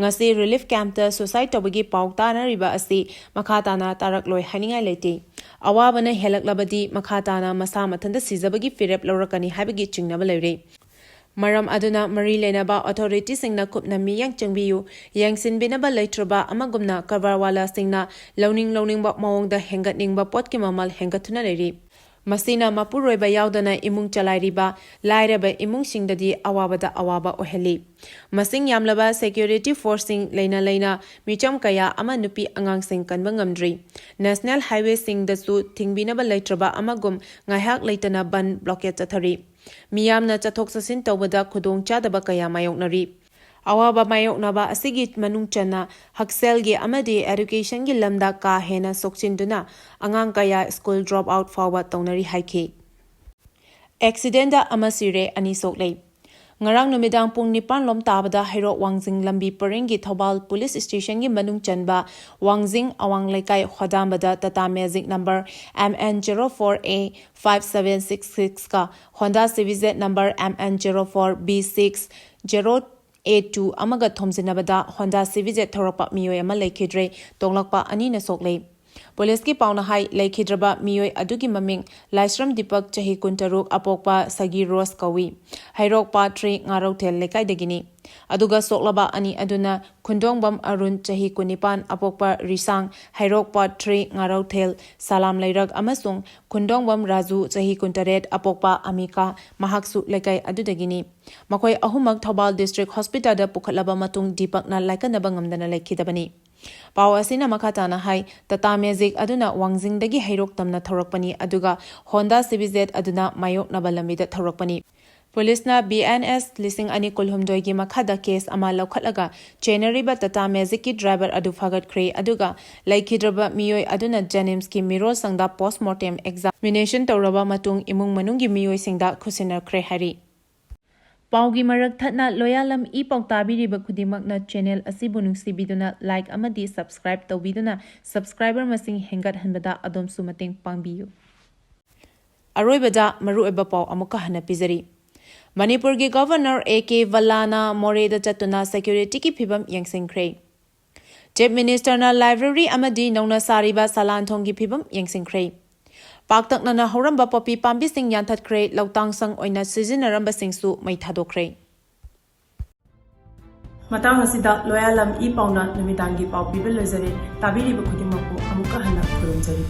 ꯉꯁꯤ ꯔꯤꯂꯤꯐ ꯀꯦꯝꯞꯇ ꯁꯨꯁꯥꯏꯗ ꯇꯧꯕꯒꯤ ꯄꯥꯎ ꯇꯥꯅꯔꯤꯕ ꯑꯁꯤ ꯃꯈꯥ ꯇꯥꯅ ꯇꯥꯔꯛꯂꯣꯏ ꯍꯥꯏꯅꯤꯡꯉꯥꯏ ꯂꯩꯇꯦ꯫ ꯑꯋꯥꯕꯅ ꯍꯦꯜꯂꯛꯂꯕꯗꯤ ꯃꯈꯥ ꯇꯥꯅ ꯃꯁꯥ ꯃꯊꯟꯇ ꯁꯤꯖꯕꯒꯤ ꯐꯤꯔꯦꯞ ꯂꯧꯔꯛꯀꯅꯤ ꯍꯥꯏꯕꯒꯤ ꯆꯤꯡꯅꯕ ꯂꯩꯔꯤ꯫ ꯃꯔꯝ ꯑꯗꯨꯅ ꯃꯔꯤ ꯂꯩꯅꯕ ꯑꯣꯊꯣꯔꯤꯇꯤꯁꯤꯡꯅ ꯀꯨꯞꯅ ꯃꯤꯠꯌꯦꯡ ꯆꯪꯕꯤꯌꯨ꯫ ꯌꯦꯡꯁꯤꯟꯕꯤꯅꯕ ꯂꯩꯇ꯭ꯔꯕ ꯑꯃꯒꯨꯝꯅ ꯀꯔꯕꯥꯔꯋꯥꯂꯥꯁꯤꯡꯅ ꯂꯧꯅꯤꯡ ꯂꯧꯅꯤꯡꯕ ꯃꯑꯣꯡꯗ ꯍꯦꯟꯒꯠꯅꯤꯡꯕ ꯄꯣꯠꯀꯤ ꯃꯃꯜ ꯍꯦꯟꯒꯠꯇꯨꯅ ꯂꯩꯔꯤ꯫ ꯃꯁꯤꯅ ꯃꯄꯨꯔꯣꯏꯕ ꯌꯥꯎꯗꯅ ꯏꯃꯨꯡ ꯆꯂꯥꯏꯔꯤꯕ ꯂꯥꯏꯔꯕ ꯏꯃꯨꯡꯁꯤꯡꯗꯗꯤ ꯑꯋꯥꯕꯗ ꯑꯋꯥꯕ ꯑꯣꯏꯍꯜꯂꯤ꯫ ꯃꯁꯤꯡ ꯌꯥꯝꯂꯕ ꯁꯦꯀ꯭ꯌꯨꯔꯤꯇꯤ ꯐꯣꯔꯁꯁꯤꯡ ꯂꯩꯅ ꯂꯩꯅ ꯃꯤꯆꯝ ꯀꯌꯥ ꯑꯃ ꯅꯨꯄꯤ ꯑꯉꯥꯡꯁꯤꯡ ꯀꯟꯕ ꯉꯝꯗ꯭ꯔꯤ꯫ ꯅꯦꯁꯅꯦꯜ ꯍꯥꯏꯋꯦꯁꯤꯡꯗꯁꯨ ꯊꯤꯡꯕꯤꯅꯕ ꯂꯩꯇ꯭ꯔꯕ ꯑꯃꯒꯨꯝ ꯉꯥꯏꯍꯥꯛ ꯂꯩꯇꯅ ꯕꯟ ꯕ꯭ꯂꯣꯀꯦꯠ ꯆꯠꯊꯔꯤ꯫ ꯃꯤꯌꯥꯝꯅ ꯆꯠꯊꯣꯛ ꯆꯠꯁꯤꯟ ꯇꯧꯕꯗ ꯈꯨꯗꯣꯡꯆꯥꯗꯕ ꯀꯌꯥ ꯃꯥꯌꯣꯛꯅꯔꯤ꯫ ꯑꯋꯥꯕ ꯃꯥꯌꯣꯛꯅꯕ ꯑꯁꯤꯒꯤ ꯃꯅꯨꯡ ꯆꯟꯅ ꯍꯛꯁꯦꯜꯒꯤ ꯑꯃꯗꯤ ꯑꯦꯗꯨꯀꯦꯁꯟꯒꯤ ꯂꯝꯗ ꯀꯥ ꯍꯦꯟꯅ ꯁꯣꯛꯆꯤꯟꯗꯨꯅ ꯑꯉꯥꯡ ꯀꯌꯥ ꯁ꯭ꯀꯨꯜ ꯗ꯭ꯔꯣꯞ ꯑꯥꯎꯠ ꯐꯥꯎꯕ ꯇꯧꯅꯔꯤ ꯍꯥꯏꯈꯤ꯫ ꯑꯦꯛꯁꯤꯗꯦꯟꯗ ꯑꯃ ꯁꯤꯔꯦ, ꯑꯅꯤ ꯁꯣꯛꯂꯦ꯫ ꯉꯔꯥꯡ ꯅꯨꯃꯤꯗꯥꯡ ꯄꯨꯡ ꯅꯤꯄꯥꯟ ꯂꯣꯝ ꯇꯥꯕꯗ ꯍꯩꯔꯣꯛ ꯋꯥꯡꯖꯤꯡ ꯂꯝꯕꯤ ꯄꯔꯤꯡꯒꯤ ꯊꯧꯕꯥꯜ ꯄꯨꯂꯤꯁ ꯁ꯭ꯇꯦꯁꯟꯒꯤ ꯃꯅꯨꯡ ꯆꯟꯕ ꯋꯥꯡꯖꯤꯡ ꯑꯋꯥꯡ ꯂꯩꯀꯥꯏ ꯍꯣꯗꯥꯝꯕꯗ Tata magic number M N zero four A five seven six six ꯀ Honda CBZ number M N zero four B six zero A two ꯑꯃꯒ ꯊꯣꯝꯖꯤꯟꯅꯕꯗ ꯍꯣꯟꯗꯥ ꯁꯤꯕꯤꯖꯦꯠ ꯊꯧꯔꯛꯄ ꯃꯤꯑꯣꯏ ꯑꯃ ꯂꯩꯈꯤꯗ꯭ꯔꯦ, ꯇꯣꯡꯂꯛꯄ ꯑꯅꯤꯅ ꯁꯣꯛꯂꯦ꯫ ꯄꯨꯂꯤꯁꯀꯤ ꯄꯥꯎꯅ ꯍꯥꯏ, ꯂꯩꯈꯤꯗ꯭ꯔꯕ ꯃꯤꯑꯣꯏ ꯑꯗꯨꯒꯤ ꯃꯃꯤꯡ ꯂꯥꯏꯁ꯭ꯔꯝ ꯗꯤꯄꯛ, ꯆꯍꯤ ꯀꯨꯟꯇꯔꯨꯛ, ꯑꯄꯣꯛꯄ ꯁꯒꯤ ꯔꯣꯁ ꯀꯧꯏ꯫ ꯍꯩꯔꯣꯛ ꯄꯥꯠ ꯊ꯭ꯔꯤ ꯉꯥꯔꯧꯊꯦꯜ ꯂꯩꯀꯥꯏꯗꯒꯤꯅꯤ꯫ ꯑꯗꯨꯒ ꯁꯣꯛꯂꯕ ꯑꯅꯤ ꯑꯗꯨꯅ ꯈꯨꯟꯗꯣꯡꯕꯝ ꯑꯔꯨꯟ, ꯆꯍꯤ ꯀꯨꯟꯅꯤꯄꯥꯟ, ꯑꯄꯣꯛꯄ ꯔꯤꯁꯥꯡ, ꯍꯩꯔꯣꯛ ꯄꯥꯠ ꯊ꯭ꯔꯤ ꯉꯥꯔꯧꯊꯦꯜ ꯁꯂꯥꯝ ꯂꯩꯔꯛ, ꯑꯃꯁꯨꯡ ꯈꯨꯟꯗꯣꯡꯕꯝ ꯔꯥꯖꯨ, ꯆꯍꯤ ꯀꯨꯟꯇꯔꯦꯠ, ꯑꯄꯣꯛꯄ ꯑꯃꯤꯀꯥ, ꯃꯍꯥꯛꯁꯨ ꯂꯩꯀꯥꯏ ꯑꯗꯨꯗꯒꯤꯅꯤ꯫ ꯃꯈꯣꯏ ꯑꯍꯨꯝꯃꯛ ꯊꯧꯕꯥꯜ ꯗꯤꯁꯇ꯭ꯔꯤꯛ ꯍꯣꯁꯄꯤꯇꯥꯜꯗ ꯄꯨꯈꯠꯂꯕ ꯃꯇꯨꯡ ꯗꯤꯄꯛꯅ ꯂꯥꯏꯀꯠꯅꯕ ꯉꯝꯗꯅ ꯂꯩꯈꯤꯗꯕꯅꯤ꯫ ꯄꯥꯎ ꯑꯁꯤꯅ ꯃꯈꯥ ꯇꯥꯅ ꯍꯥꯏ, ꯇꯥꯇꯥ ꯃꯦꯖꯤꯛ ꯑꯗꯨꯅ ꯋꯥꯡꯖꯤꯡꯗꯒꯤ ꯍꯩꯔꯣꯛ ꯇꯝꯅ ꯊꯧꯔꯛꯄꯅꯤ, ꯑꯗꯨꯒ ꯍꯣꯟꯗꯥ ꯁꯤꯕꯤꯖꯦꯠ ꯑꯗꯨꯅ ꯃꯥꯌꯣꯛꯅꯕ ꯂꯝꯕꯤꯗ ꯊꯧꯔꯛꯄꯅꯤ꯫ ꯄꯨꯂꯤꯁꯅ B N S ꯂꯤꯁꯤꯡ ꯑꯅꯤ ꯀꯨꯟꯍꯨꯝꯗꯣꯏꯒꯤ ꯃꯈꯥꯗ ꯀꯦꯁ ꯑꯃ ꯂꯧꯈꯠꯂꯒ ꯆꯦꯟꯅꯔꯤꯕ ꯇꯥꯇꯥ ꯃꯦꯖꯤꯛꯀꯤ ꯗ꯭ꯔꯥꯏꯚꯔ ꯑꯗꯨ ꯐꯥꯒꯠꯈ꯭ꯔꯦ, ꯑꯗꯨꯒ ꯂꯩꯈꯤꯗ꯭ꯔꯕ ꯃꯤꯑꯣꯏ ꯑꯗꯨꯅ ꯖꯦꯅꯤꯝꯁꯀꯤ ꯃꯤꯔꯣꯜꯁꯪꯗ ꯄꯣꯁꯃꯣꯔꯇꯦꯝ ꯑꯦꯛꯖꯥꯃꯤꯅꯦꯁꯟ ꯇꯧꯔꯕ ꯃꯇꯨꯡ ꯏꯃꯨꯡ ꯃꯅꯨꯡꯒꯤ ꯃꯤꯑꯣꯏꯁꯤꯡꯗ ꯈꯨꯠꯁꯤꯟꯅꯈ꯭ꯔꯦ ꯍꯥꯏꯔꯤ꯫ ꯄꯥꯎꯒꯤ ꯃꯔꯛ ꯊꯠꯅ ꯂꯣꯌꯥꯂꯝ ꯏ ꯄꯥꯎ ꯇꯥꯕꯤꯔꯤꯕ ꯈꯨꯗꯤꯡꯃꯛꯅ channel ꯑꯁꯤꯕꯨ ꯅꯨꯡꯁꯤꯕꯤꯗꯨꯅ like ꯑꯃꯗꯤ subscribe ꯇꯧꯕꯤꯗꯨꯅ subscriber ꯃꯁꯤꯡ ꯍꯦꯟꯒꯠꯍꯟꯕꯗ ꯑꯗꯣꯝꯁꯨ ꯃꯇꯦꯡ ꯄꯥꯡꯕꯤꯌꯨ꯫ ꯑꯔꯣꯏꯕꯗ ꯃꯔꯨꯑꯣꯏꯕ ꯄꯥꯎ ꯑꯃꯨꯛꯀ ꯍꯟꯅ ꯄꯤꯖꯔꯤ꯫ ꯃꯅꯤꯄꯨꯔꯒꯤ Governor A K ꯕꯜꯂꯥꯅ ꯃꯣꯔꯦꯗ ꯆꯠꯇꯨꯅ securityꯒꯤ ꯐꯤꯕꯝ ꯌꯦꯡꯁꯤꯟꯈ꯭ꯔꯦ꯫ Chief Ministerꯅ library ꯑꯃꯗꯤ ꯅꯧꯅ ꯁꯥꯔꯤꯕ ꯁꯂꯥꯟꯊꯣꯡꯒꯤ ꯐꯤꯕꯝ ꯌꯦꯡꯁꯤꯟꯈ꯭ꯔꯦ꯫ ꯄꯥꯛꯇꯛꯅꯅ ꯍꯧꯔꯝꯕ ꯄꯣꯄꯤ ꯄꯥꯝꯕꯤꯁꯤꯡ ꯌꯥꯟꯊꯠꯈ꯭ꯔꯦ, ꯂꯧꯇꯥꯡ ꯁꯪ ꯑꯣꯏꯅ ꯁꯤꯖꯤꯟꯅꯔꯝꯕꯁꯤꯡꯁꯨ ꯃꯩ ꯊꯥꯗꯣꯛꯈ꯭ꯔꯦ꯫ ꯃꯇꯥꯡ ꯑꯁꯤꯗ ꯂꯣꯌꯥꯂꯝ ꯏ ꯄꯥꯎꯅ ꯅꯨꯃꯤꯗꯥꯡꯒꯤ ꯄꯥꯎ ꯄꯤꯕ ꯂꯣꯏꯖꯔꯦ꯫ ꯇꯥꯕꯤꯔꯤꯕ ꯈꯨꯗꯤꯡꯃꯛꯄꯨ ꯑꯃꯨꯛꯀ ꯍꯟꯅ ꯈꯨꯔꯨꯝꯖꯔꯤ꯫